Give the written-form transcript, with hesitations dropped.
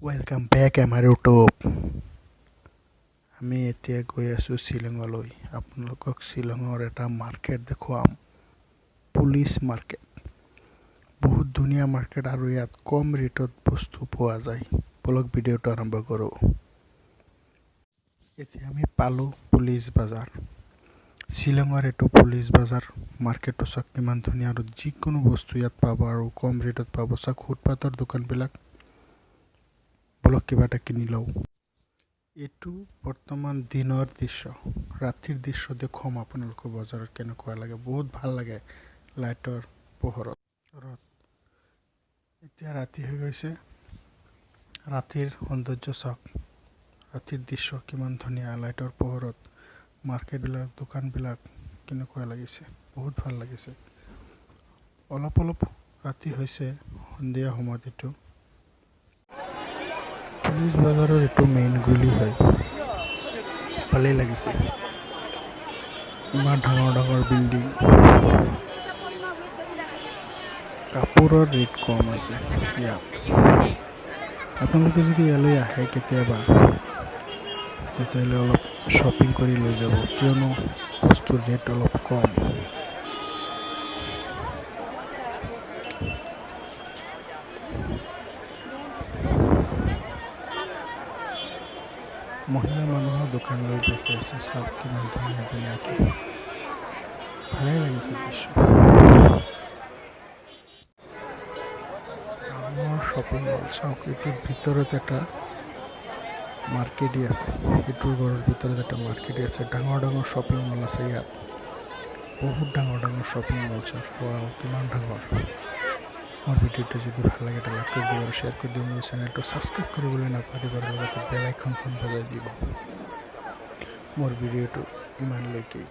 Welcome back আমাৰ YouTube. আমি এতিয়া গৈ আছোঁ শ্বিলঙলৈ। আপোনালোকক শ্বিলঙৰ এটা মাৰ্কেট দেখুৱাম, পুলিচ মাৰ্কেট। বহুত ধুনীয়া মাৰ্কেট আৰু ইয়াত কম ৰেটত বস্তু পোৱা যায়। ব'লক, ভিডিঅ'টো আৰম্ভ কৰোঁ। এতিয়া আমি পালোঁ পুলিচ বজাৰ। শ্বিলঙৰ এইটো পুলিচ বজাৰ মাৰ্কেটটো চাওক কিমান ধুনীয়া আৰু যিকোনো বস্তু ইয়াত পাব আৰু কম ৰেটত পাব। চাওক ফুটপাথৰ দোকানবিলাক। ব'লক, কিবা এটা কিনি লওঁ। এইটো বৰ্তমান দিনৰ দৃশ্য। ৰাতিৰ দৃশ্য দেখুৱাম আপোনালোকক বজাৰত কেনেকুৱা লাগে। বহুত ভাল লাগে লাইটৰ পোহৰত। এতিয়া ৰাতি হৈ গৈছে। ৰাতিৰ সৌন্দৰ্য চাওক। ৰাতিৰ দৃশ্য কিমান ধুনীয়া। লাইটৰ পোহৰত মাৰ্কেটবিলাক, দোকানবিলাক কেনেকুৱা লাগিছে, বহুত ভাল লাগিছে। অলপ অলপ ৰাতি হৈছে, সন্ধিয়া সময়ত। এইটো পুলিচ বজাৰৰ এইটো মেইন গলি হয়। ভালেই লাগিছে। ইমান ডাঙৰ ডাঙৰ বিল্ডিং। কাপোৰৰ ৰেট কম আছে ইয়াত। আপোনালোকে যদি ইয়ালৈ আহে কেতিয়াবা, তেতিয়াহ'লে অলপ শ্বপিং কৰি লৈ যাব, কিয়নো বস্তুৰ ৰেট অলপ কম। মহিলা মানুহৰ দোকান লৈ বহি আছে। চাওক কিমান ধুনীয়া ধুনীয়াকৈ। ভালেই লাগিছে দৃশ্য। ডাঙৰ শ্বপিং মল চাওক। এইটোৰ ভিতৰত এটা মাৰ্কেটই আছে। এইটোৰ ঘৰৰ ভিতৰত এটা মাৰ্কেটই আছে। ডাঙৰ ডাঙৰ শ্বপিং মল আছে ইয়াত। বহুত ডাঙৰ ডাঙৰ শ্বপিং মল। চাওক, ৱাও, কিমান ডাঙৰ! মোৰ ভিডিঅ'টো যদি ভাল লাগে, এটা লাইক কৰি দিব আৰু শ্বেয়াৰ কৰি দিব। মোৰ চেনেলটো ছাবস্ক্ৰাইব কৰিবলৈ নাপাহৰিব আৰু লগতে বেল আইকনখন বজাই দিব। মোৰ ভিডিঅ'টো ইমানলৈকেই।